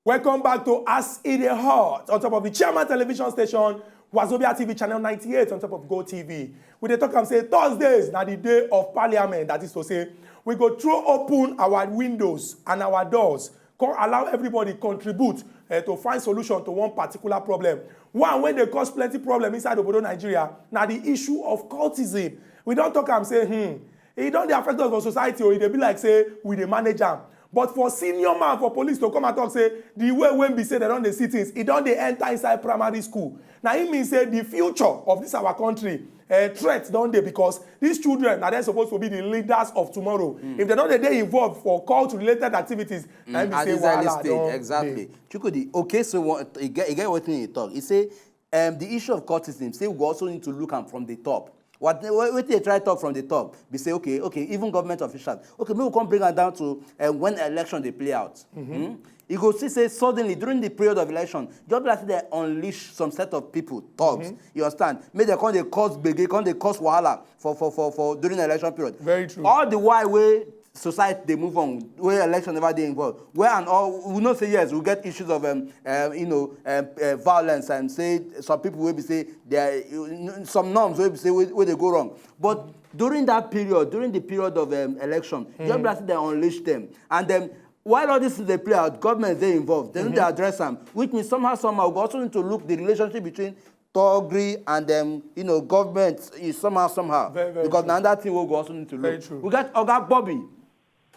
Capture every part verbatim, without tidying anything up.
Welcome back to As E Dey Hot on top of the Chairman Television Station, Wazobia T V channel ninety-eight on top of Go T V. We dey talk am say Thursdays na the day of parliament, that is to say, we go throw open our windows and our doors, come allow everybody contribute eh, to find solution to one particular problem. One wey dey cause plenty problem inside obodo Nigeria na the issue of cultism. We don talk am say, hmm, e don dey affect us for society o, e dey be like say we dey manage am. But for senior man for police to come and talk say the way wey be say dem don dey see things, e don dey enter inside primary school. Na im mean say the future of this our country eh, threat don dey, because these children na dem suppose to be the leaders of tomorrow. If dem no dey dey involved for cult related activities, na im be At say this early wahala stage, don dey. Exactly. Chukwudi, okay, so what, e get, e get wetin you talk. E say um, the issue of cultism, say we go also need to look am from the top. What, what, wetin dey try talk from the top, be say, okay, okay, even government officials, okay, make we come bring am down to um, when election dey play out. Hmm? You go see say suddenly during the period of election, just be like say dem unleash some set of people, thugs. You understand? Make dem come dey cause gbege, come dey cause wahala for for for for during the election period. Very true. All the while wey society dey move on, wey election never dey involved, where and all, we know say yes, we get issues of um, um, you know um, uh, violence, and say some people wey be say they are, you know, some norms wey be say wey, wey dey go wrong. But during that period, during the period of um, election, just be like say dem unleash them, and then while all this things dey play out, government dey involved. Dem no dey address am, which means somehow somehow we go also need to look the relationship between thuggery and um, you know government is somehow somehow. Very, very Because true. Na another thing wey we go also need to look. Very true. We get Oga Bobby.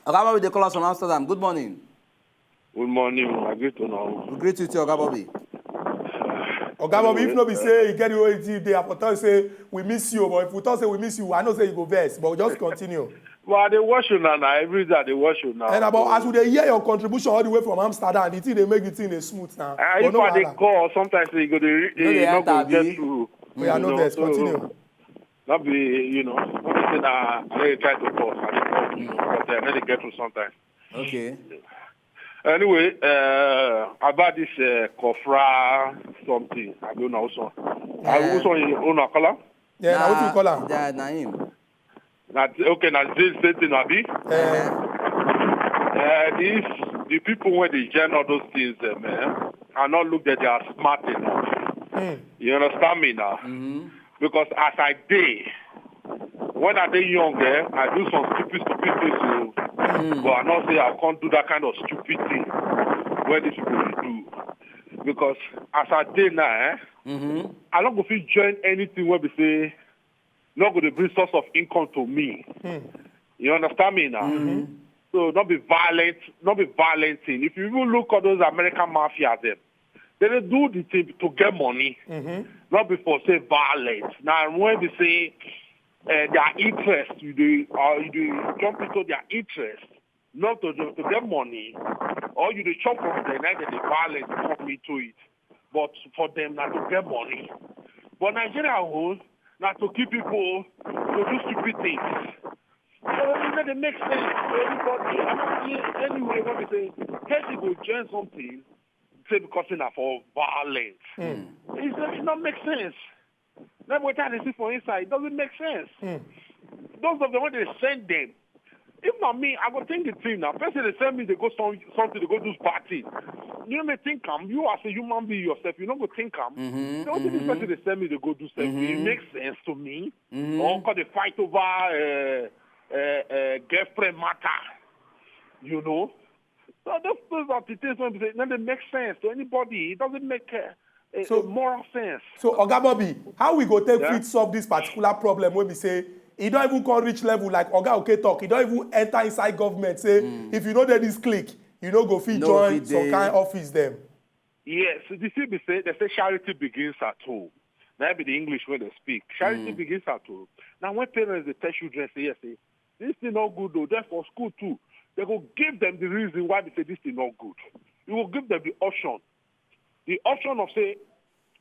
Oga Bobby dey call us from Amsterdam. Good morning. Good morning, I greet you now. We greet you too, Oga Bobby. Oga Bobby, if no be say you get the way you dey, I for tell you say we miss you, but if we talk say we miss you, I know say you go vex, but we just continue. But I dey watch you now, now. Every day I dey watch you now. And about as we dey hear your contribution all the way from Amsterdam, the thing dey make the thing dey smooth now. Uh, But if no I dey wahala. Call, sometimes you go dey re- No dey eh, no enter, go get abi? Through. We are You no know, vex. So, Continue. Not be, you know, not be say na I dey try to call. I dey call, but uh, I no dey get through sometimes. Okay. Anyway, uh, about this uh, Kofra something, I don't know also. I Yeah. also in una call am. Yeah, na wetin you call am? Yeah, na him. Na okay, na this same thing, abi. Eh, Uh, these the people when they join all those things, uh, man, I not look that they are smart enough. hmm. You understand me now? Mm-hmm. Because as I dey, when I dey young, eh, I do some stupid, stupid things, so, but I not say I can't do that kind of stupid thing where these people dey do. Because as I dey now, eh, Mm-hmm. I not go fit join anything where we say not go to bring source of income to me. You understand me now? So not be violent, not be violent thing. If you even look at those American mafia, them they dey do the thing to get money, not before say violence. Now when they say uh, their interest, you do or you do jump into their interest, not to to get money, or you dey chop from them, then they violence come into it. But for them, not to get money. But Nigeria own, not to keep people to do stupid things. So it no dey make sense to anybody. I don't see any way when we say person go join something, say because na for violence. It does not make sense. Then what I see for inside, it doesn't make sense. Those of them when they send them, if not me, I go think the thing now. Person they send me, they go some something, they go do bad thing. You know, they think am. You as a human being yourself, you no go think am. Mm-hmm, Don't think this person they send me, they go do something. It makes sense to me. Or cause they fight over uh, uh, uh, girlfriend matter. You know. So those those are the things when we say, no, they make sense to anybody. It doesn't make uh, a, So- a moral sense. So Oga Bobby, how we go take Yeah. fit solve this particular problem wey be say e don even come reach level like Oga Oke talk, e don even enter inside government say if you no dey this clique, you no go fit No join fit some dey. Kind office dem. Yes, the thing be say they say charity begins at home. That be the English when they speak. Charity begins at home. Now when parents they tell children say yes, say this thing not good though. Then for school too, they go give them the reason why they say this thing not good. You will give them the option, the option of say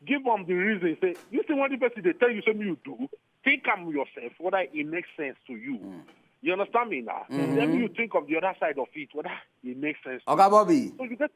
give them the reason. Say this thing what the person they tell you something you do. Think am yourself whether it makes sense to you. You understand me now? Then you think of the other side of it whether it makes sense. To Oga Bobby. So you get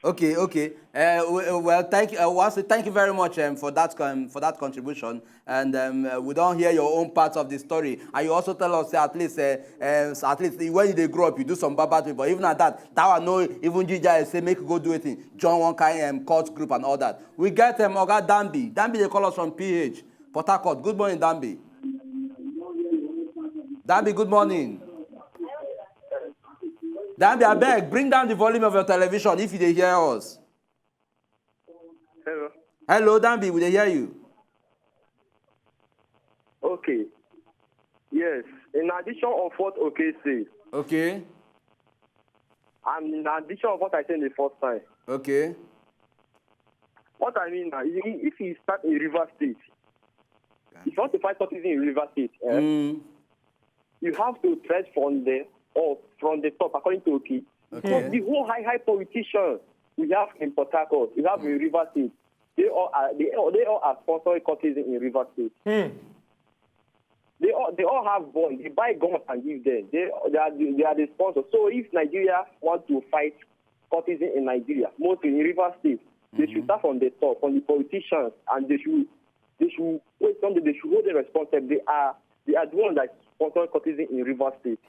Okay, okay. Uh, w- uh, well, thank you. Uh, well, say thank you very much um, for that um, for that contribution, and um, uh, we don't hear your own part of the story. And you also tell us say at least, uh, uh, so at least when you dey grow up, you do some bad bad thing. But even at that, that one no even ginger you say make you go do anything. Join one kind um, cult group and all that. We get um, Oga Dambi. Dambi dey call us from P H, Port Harcourt. Good morning, Dambi. Dambi, good morning. Dambi, I beg, bring down the volume of your television if you dey hear us. Hello. Hello, Dambi, we dey hear you. Okay. Yes. In addition of what Oke said, Okay, and in addition of what I said the first time, okay. What I mean now, if if you start in River State, if you want to fight cultism in River State, eh, Mm, you have to tread from the or from the top, according to Oki. Because okay. The whole high high politicians we have in Port Harcourt, we have in River State, they all are they all, they all are sponsoring cultism in River State. Hmm. They all they all have boys. They buy guns and give them. They they are the- they are the sponsors. So if Nigeria want to fight cultism in Nigeria, mostly in River State, they should start from the top, from the politicians, and they should they should wait something. They should hold them responsible. They are they are the ones that sponsor cultism in River State.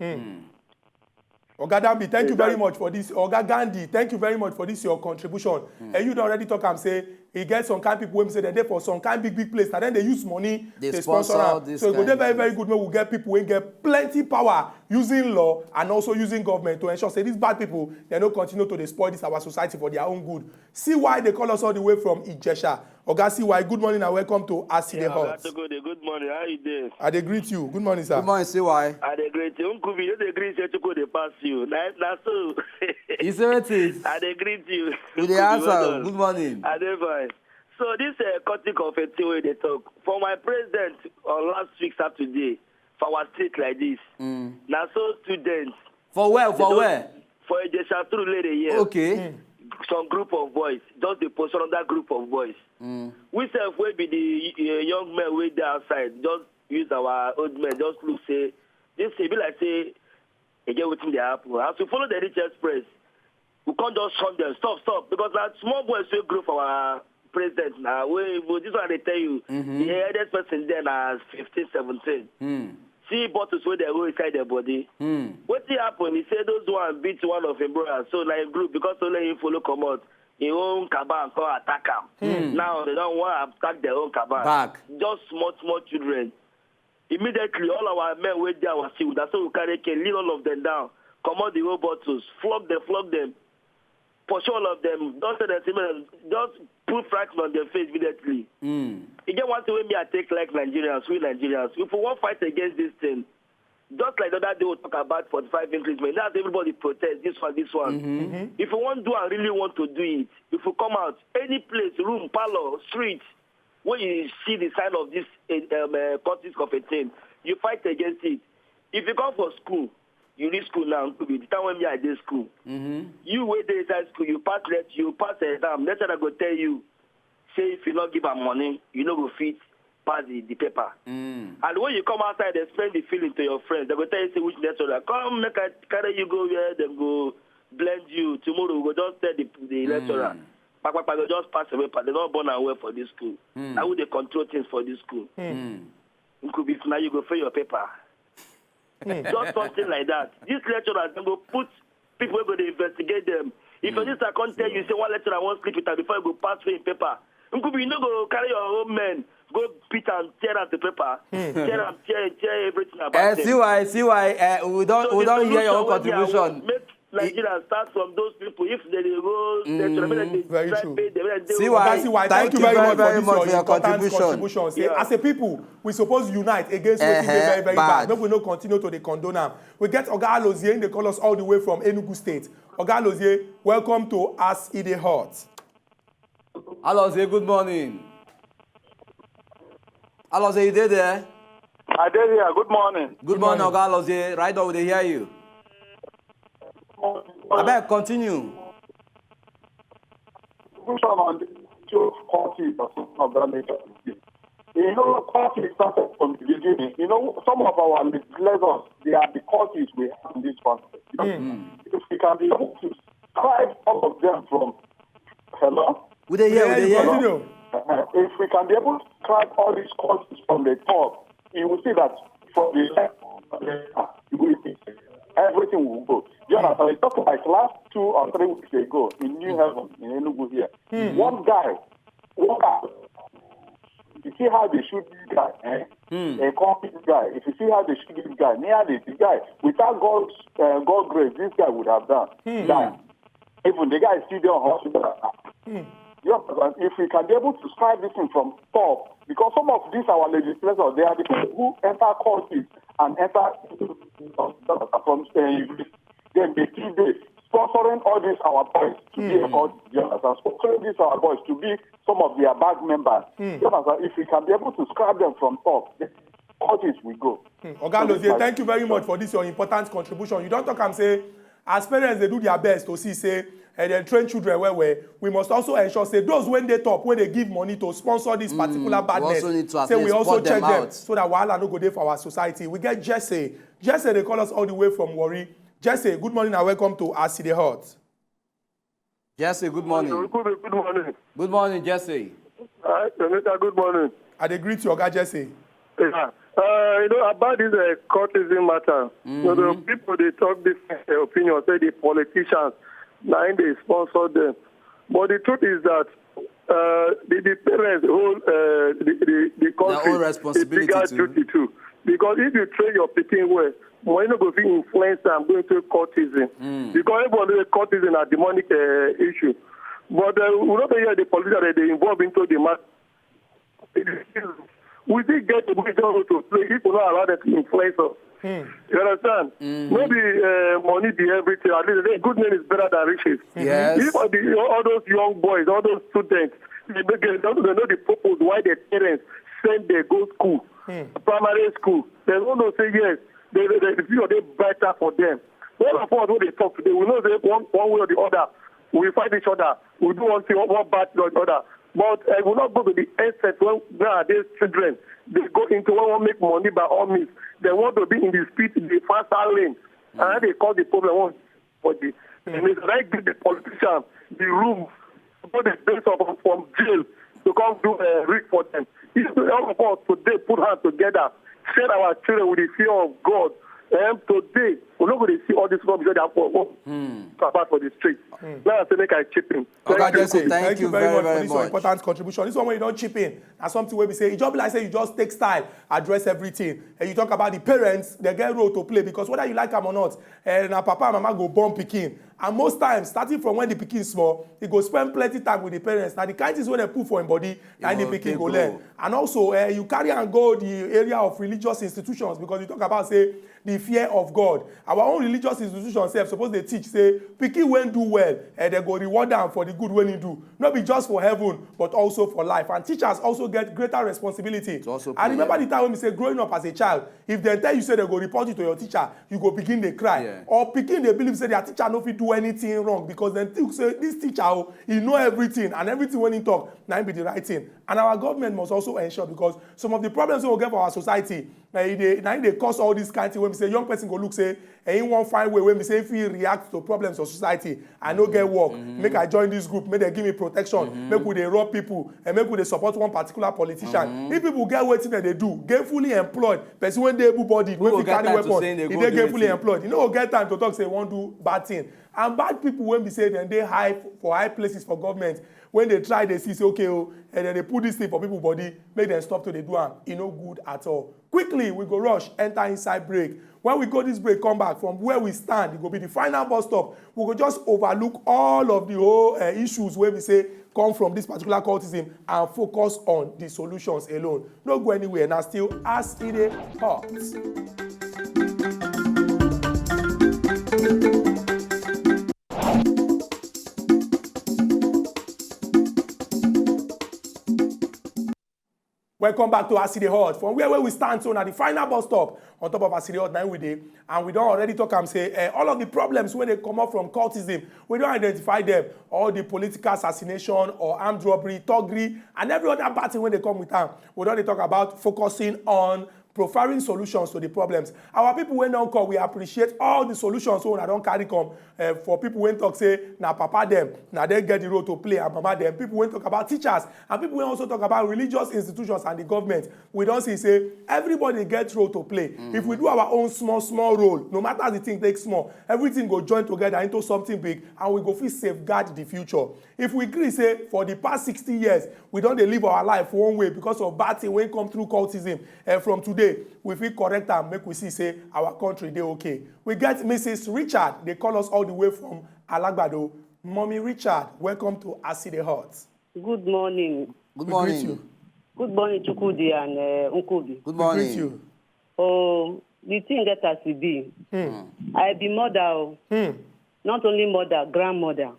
Oga Dambi, thank you very Exactly. much for this. Oga Gandhi, thank you very much for this your contribution. And you don already talk am say e get some kind people wey be say dem dey for some kind big big place, na dem dey use money Dey dey sponsor sponsor am. this So e go kind dey very thing. Very good make we get people wey get plenty power using law and also using government to ensure say these bad people dem no continue to dey spoil this our society for their own good. C Y dey call us all the way from Ijesha. Oga C Y, good morning and welcome to As E Dey Yeah, Oga Hot. Chukwu, dey good morning. How you dey? I dey greet you. Good morning, sir. Good morning, C Y. I dey greet you. Nkubi, you dey greet say Chukwu dey pass you. Na na so. You say wetin? I dey greet you. We dey Nkubi, answer. well done. Good morning. I dey fine. So this uh, cutting of a thing wey dey talk for my president on last week Saturday for our state like this. Mm. Na so students For where? For don't- where? for Ijesha Surulere here. Okay. Some group of boys just dey pursue another group of boys. Mm. We sef wey be the uh, young men wey dey outside just use our old men just look say this thing be like say e get wetin dey happen. As we follow the Rich Express, we come just shun them. Stop, stop. Because na small boys wey grow for our president na. Wey wey this one dey tell you, Mhm. the eldest person there na fifteen, seventeen. Mm. See bottles wey dem hold inside their body. Mm. Wetin happen? He say those one beat one of him brothers. So na him group because only him follow comot. Him own kaban come attack am. Hmm. Now they don wan attack their own kaban. Back. Just small small children. Immediately all our men wey dey our field, na so we carry cane, lead all of them down, comot the whole bottles, flog them, flog them, pursue all of them. Don tell them say make dem just put fright on their face immediately. Mm. E get one thing wey me I take like Nigerians, we Nigerians, if we wan fight against this thing, just like the other day we talk about forty-five increment, now everybody protest this one, this one. Mhm. If you wan do and really want to do it, if you come out, any place, room, parlor, street, when you see the sign of this eh, um, uh, cultist of a thing, you fight against it. If you come for school, you leave school now, could be the time when me I dey school. Mhm. You wey dey inside school, you pass lecture, you pass exam, lecturer go tell you, say if you no give am money, you no go fit pass the, the paper. Mm. And when you come outside, explain the feeling to your friends. They go tell you say which lecturer. Come make I carry you go where dem go blend you. Tomorrow we go just tell the, the lecturer. Mm. Kpakpakpa go just pass the paper. They don born am well for this school. Mm. Na who dey control things for this school? Mm. Nkubi, if na you go fail your paper. Just something like that. These lecturers dem go put people wey go dey investigate them. If your sister come tell you say one lecturer wan sleep with am before you go pass fail im paper, Nkubi, you no go carry your own men go beat am, tear am to paper, tear am, tear, tear everything about Uh, them. C Y, C Y, uh, we don't, So we the don't hear your own solution wey me I contribution. want make Nigeria start from those people. If they dey go lecture, make dem dey Very try true. pay them, make dem dey C Y, Oga C Y, thank thank you you very very, much very for this much your for your important contribution. Contribution. Say, Yeah. As a people, we suppose unite against wetin dey Eh-heh, very, very bad. bad. Make we no continue to dey condone am. We get Oga Alozie, im dey call us all the way from Enugu State. Oga Alozie, welcome to As E Dey Hot. Alozie, good morning. Alozie, you dey there? I dey here. Good morning. Good morning, Oga Alozie. Right now, we dey hear you. Abeg, continue. Contribution on the issue of cultism or something of that nature. You know, cultism started from the beginning. You know, some of our legislators, they are the cultists we have in this country. You know, If we can be able to Describe all of them from, hello? We dey hear, we dey Yeah, you hear. continue. Uh, if we can be able to track all these causes from the top, you will see that from the left, you will see everything will go. You understand? We talked like last two or three weeks ago in New Haven, in Enugu here. One guy, one guy, you see how they shoot this guy, eh? A concrete guy. If you see how they shoot this guy, nearly the guy, without God's uh, God grace, this guy would have done. Died. Even the guy is still there on hospital. You understand? If we can be able to describe this thing from top, because some of these our legislators, they are the people who enter courses and enter from uh, then they keep the sponsoring all these our boys to be a court. You understand? Sponsoring these our boys to be some of their bad members. You understand? If we can be able to describe them from top, the courses we go. Oga Lozie, thank you very much for this your important contribution. You don talk am say as parents dey do their best to see say eh, dem train children well well, we must also ensure say those wey dey top, wey dey give money to sponsor this particular badness, also need to at say we least also spot them check them out. So that wahala no go dey for our society. We get Jesse. Jesse dey call us all the way from Warri. Jesse, good morning and welcome to As E Dey Hot. Jesse, good morning. Good, good morning. Good morning, Jesse. Uh, Senator, good morning. I dey greet you, Oga Jesse. Yeah. Uh, you know, about this uh, courtism matter, you know, the people they talk different uh, opinions, say the politicians, now they sponsor them. But the truth is that uh, the, the parents hold uh, the, the, the country own responsibility a bigger too. Duty too. Because if you train your picking well, money no go fit influence them going to courtism. Because everyone know courtism a demonic uh, issue. But uh, we don't hear the politicians that they involve into the matter. We still get the major role to play if we not allow them to influence us. You understand? Maybe uh, money be everything. At least the good name is better than riches. Yes. If all, the, all those young boys, all those students, they, make- they don't they know the purpose why their parents send them go school, primary school. They don't know say yes, they they, they feel they better for them. All of us when they talk today, we know that one, one way or the other, we fight each other. We do one thing, one bad thing or the other. But uh, we not go to the extent when nowadays children they go into one want make money by all means. They want to be in the street, the faster lane, and they cause the problem. One for the and it's like give the politician the room, go the base of from jail to come do uh, rig for them. If all of us today put hands together, train our children with the fear of God, and today we not going to see all this rubbish that are for for about for the street. Now I say make I chip in. Oga Thank you. Jesse, thank, Thank you you very very much for very this your much. Important contribution. This one wey you don chip in na something wey be say e just be like say you just take style address everything. And you talk about the parents, they get role to play because whether you like am or not, eh, na papa and mama go born pikin. And most times, starting from when the pikin small, e go spend plenty time with the parents. Na the kind things wey dem put for im body, na im the go pikin take go grow. Learn. And also, eh, you carry am go the area of religious institutions because you talk about say the fear of God. Our own religious institutions sef suppose dey teach say pikin wey do well, eh, dem go reward am for the good wey he do. No be just for heaven, but also for life. And teachers also get greater responsibility. To also I play, remember yeah. The time when we say growing up as a child, if dem tell you say dem go report you to your teacher, you go begin dey cry. Yeah. Or pikin dey believe say their teacher no fit do anything wrong because dem think say this teacher o, he know everything and everything wey he talk na him be the right thing. And our government must also ensure because some of the problems wey we get for our society na e dey na e dey cause all this kind thing wey be say young person go look say eh, he wan find way wey be say if he react to problems of society, I no get work, make I join this group, make dem give me protection, make we dey rob people and make we dey support one particular politician. If people get wetin dem dey do, gainfully employed, person wey dey able bodied, wey go fit get carry time to weapon, say they e go dey do gainfully wetin? Employed, e no go get time to talk say e wan do bad thing. And bad people wey be say dem dey high for high places for government, when they try dey see say okay o, and then they put this thing for people body, make dem stop to dey do am, e no good at all. Quickly we go rush enter inside break. When we go this break come back, from where we stand e go be the final bus stop. We go just overlook all of the whole uh, issues wey be say come from this particular cultism and focus on the solutions alone. No go anywhere, na still As E Dey Hot. Welcome back to As E Dey Hot. From where, where we stand so now, the final bus stop on top of As E Dey Hot now we dey, and we don already talk am say eh, all of the problems wey dey comot from cultism, we don identify them. All the political assassination or armed robbery, thuggery, and every other bad thing wey dey come with am. We don dey talk about focusing on profiling solutions to the problems. Our people wey don call, we appreciate all the solutions wey una don carry come. Eh, for people wey talk say na papa dem, na dem get the role to play, and mama dem. People wey talk about teachers, and people wey also talk about religious institutions and the government. We don see say everybody get role to play. If we do our own small, small role, no matter as the thing take small, everything go join together into something big, and we go fit safeguard the future. If we gree say for the past sixty years, we don dey live our life one way because of bad thing wey come through cultism, eh, from today, we fit correct am, make we see say our country dey okay. We get Missus Richard, dey call us all the way from Alagbado. Mommy Richard, welcome to As E Dey Hot. Good morning. Good morning. You. Good morning, Chukwudi and uh, Nkobi. Good morning. We greet you. Oh, the thing get as e be. I be mother. Oh. Not only mother, grandmother.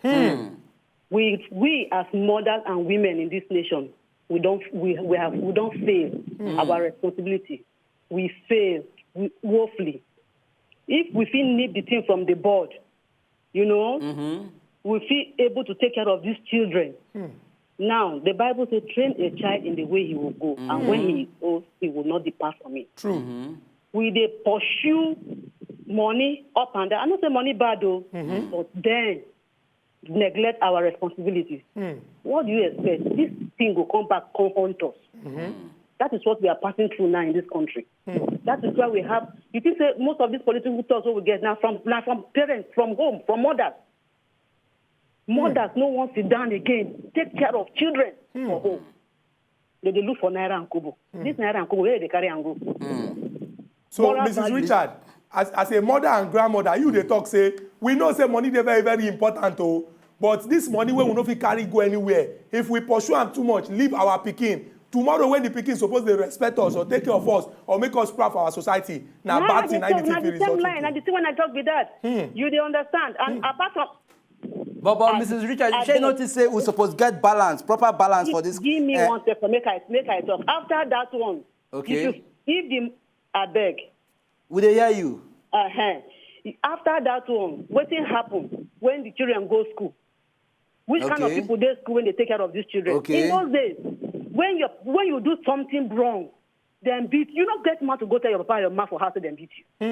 We we as mothers and women in this nation, we don't we, we have we don't fail our responsibility. We fail we, woefully. If we fit nip the thing from the bud, you know, we feel able to take care of these children. Now, the Bible says, "Train a child in the way he will go, and when he is old, he will not depart from it." True. We dey pursue money up and down. I no say money bad, though, but then neglect our responsibilities. What do you expect? This thing will come back, come haunt us. That is what we are passing through now in this country. That is why we have. You think say most of these political talks wey we get now from now from parents, from home, from mothers. Mothers no wan sit down again, take care of children for home. They dey look for naira and kobo. This naira and kobo, where they carry and go? So, Missus Richard, as, as a mother and grandmother, you dey talk say, we know say money dey very, very important, oh, but this money wey we no fit carry go anywhere, if we pursue am too much, leave our pikin, tomorrow when the pikin suppose dey respect us or take care of us or make us proud for our society, na bad thing na im fit result into. Na the same line, na the thing when I talk be that. You dey understand? And apart from But but Missus Richard, you shey notice say we suppose get balance, proper balance for this. Give me one second, make I make I talk. After that one, Okay. If you, if the abeg, We dey hear you. Uh-huh. After that one, wetin happen when the children go school? Which kind of Okay. People dey school when they take care of these children? Okay. In those days, when you when you do something wrong, then beat you no get mouth to go tell your papa and your mama for house say dem beat you.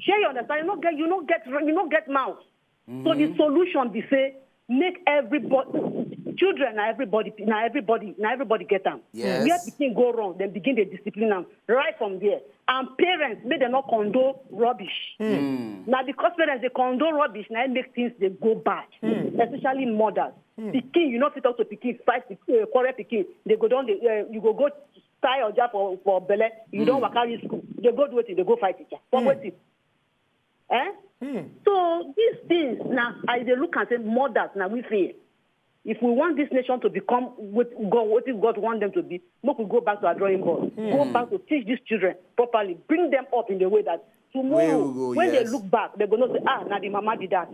Shey you understand? You no get you no get you no get mouth. So the solution be say make everybody, children na everybody na everybody na everybody get am. Yes. Where pikin go wrong, dem begin dey discipline am right from there. And parents make dem no condone rubbish. Na because parents dey condone rubbish na im make things dey go bad, especially mothers. Pikin, you no fit talk to pikin, fight pikin, uh, quarrel pikin. They go don dey uh, you go go tie oja for for belle. You don waka reach school. They go do wetin? They go fight teacher for wetin? Eh? So these things na I dey look and say mothers na we fail. If we want this nation to become what God, what if God want them to be, make we go back to our drawing board. Go back to teach these children properly, bring them up in the way that tomorrow Where we go, when yes. They look back, they go know say ah na the mama be that,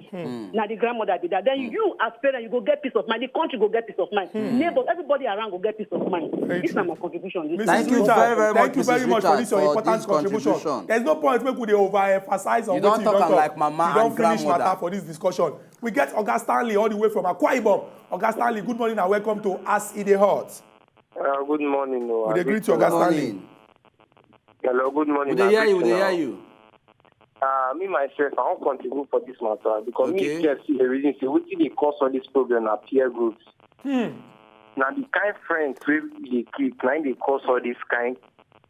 na the grandmother be that. Then you as parents you go get peace of mind, the country go get peace of mind, neighbors, everybody around go get peace of mind. Very This true. Na my contribution. This Missus Thank you Richard, very, very thank much, you very Missus much for Richard, this your for important this contribution. Contribution. There's no point make we dey over emphasize on You don wetin you talk don am talk. Like mama You don and finish grandmother. Matter for this discussion. We get Oga Stanley all the way from Akwa Ibom. Oga Stanley, good morning and welcome to As E Dey Hot. Uh, good morning. Oh, We dey greet you, Oga Stanley. Morning. Hello, good morning. We dey I hear greet you. We dey now. Hear you. Uh, me myself, I wan contribute for this matter because Okay. Me just see the reason say wetin dey cause all this problem na peer groups. Na the kind friends wey we dey keep na im dey cause all this kind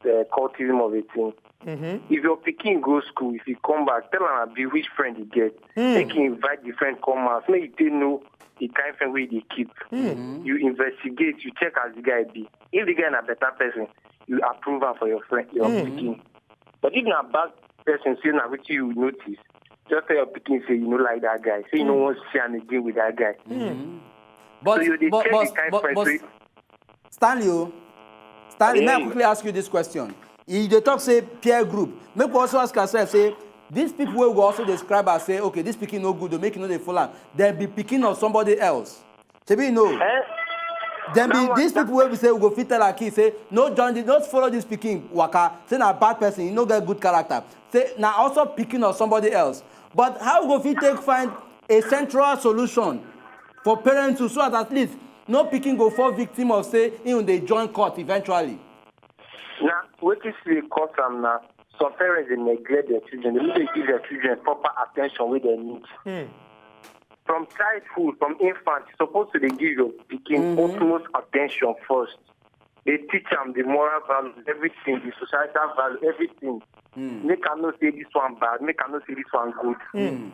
uh, cultism of a thing. If your pikin go school, if he come back, tell am abi which friend he get. Make he invite the friend come house. Make he take know the kind friend wey he dey keep. You investigate, you check as the guy be. If the guy na better person, you approve am for your friend, your pikin. But if na bad person, say na wetin you notice, just tell your pikin say you no like that guy. Say you no wan see am again with that guy. But So you dey but check but the kind but, friends but wey Stanley, oh, Stanley, Yeah, may I you- quickly ask you this question? You dey talk say peer group. Make we also ask ourselves say these people wey we go also describe as say okay, this pikin no good, o, make you no dey follow am. Dem be pikin of somebody else. Shebi you know. Eh? Dem be That one- these that- people wey be say we go fit tell our kids say no join this, no follow this pikin waka. Say na bad person, e no get good character. Say na also pikin of somebody else. But how we go fit take find a central solution for parents too, so that at least no pikin go fall victim of say im dey join cult eventually. Na Wetin still dey cause am na some parents dey neglect their children, dem no dey give their children proper attention wey dem need. From childhood, from infant, you suppose to dey give your pikin utmost attention first. Dey teach am the moral values, everything, the societal value, everything. Make I know say this one bad, make I know say this one good.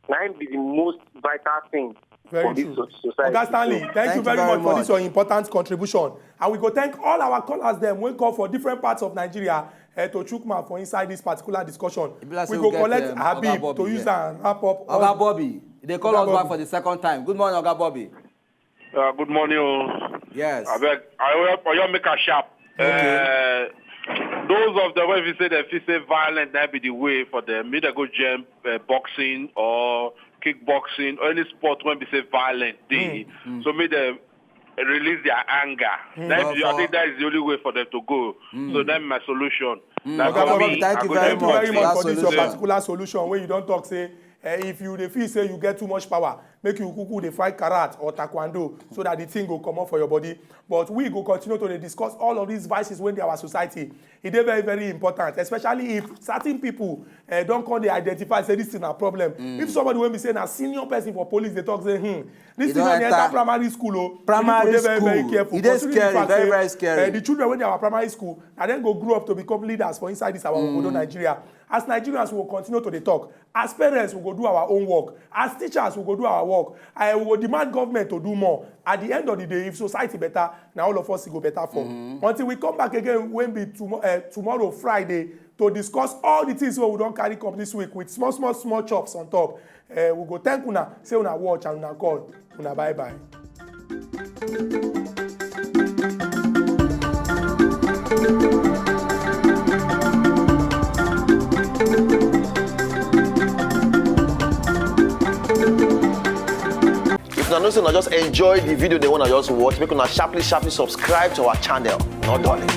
Na im be the most vital thing Very for this true. So-, society. Oga Stanley, So, thank you very much for this your important contribution. And we go thank all our callers dem wey call for different parts of Nigeria, eh, to chook mouth for inside this particular discussion. E be like say We we go get, collect um, Oga Habib Bobby to use here. And wrap up Oga all Bobby, they call Oga us back Bobby. For the second time. Good morning, Oga Bobby. Uh, good morning, oh. Yes. Abeg, I will, I will make a sharp. Okay. Uh, those of them wey feel say they feel say violent, that be the way for them. Make they go gym, uh, boxing or kickboxing or any sport wey be say violent dey. So make them release their anger. That is, I think that is the only way for them to go. So that's my solution. That's Oga for Bobby, me. Thank I you go very Thank you much very for much that for this your solution. Particular solution where you don't talk say, eh, if you dey feel say you get too much power, make you kuku dey fight karate or taekwondo so that the thing go comot for your body. But we go continue to dey discuss all of these vices wey dey our society. E dey very, very important, especially if certain people, eh, don come dey identify say this thing na problem. If somebody wey be say na senior person for police dey talk say, hmm, this You thing don na dey enter enter primary school o, you need to Primary dey very, very school. Careful. E dey Considering the scary, fact very, say, very scary. Eh, the children wey dey our primary school, na dem go grow up to become leaders for inside this our obodo Nigeria. As Nigerians, we go continue to dey talk. As parents, we go do our own work. As teachers, we go do our work. I will demand government to do more. At the end of the day, if society better, na all of us e go better for. Until we come back again, wey be tomo-, eh, tomorrow, Friday, to discuss all the things wey we don carry come this week with small, small, small chops on top. Eh, we go thank una, say una watch and una call. Una bye bye. If una know say una just enjoy the video dem wey una just watch, make una sharply, sharply subscribe to our channel. No dulling.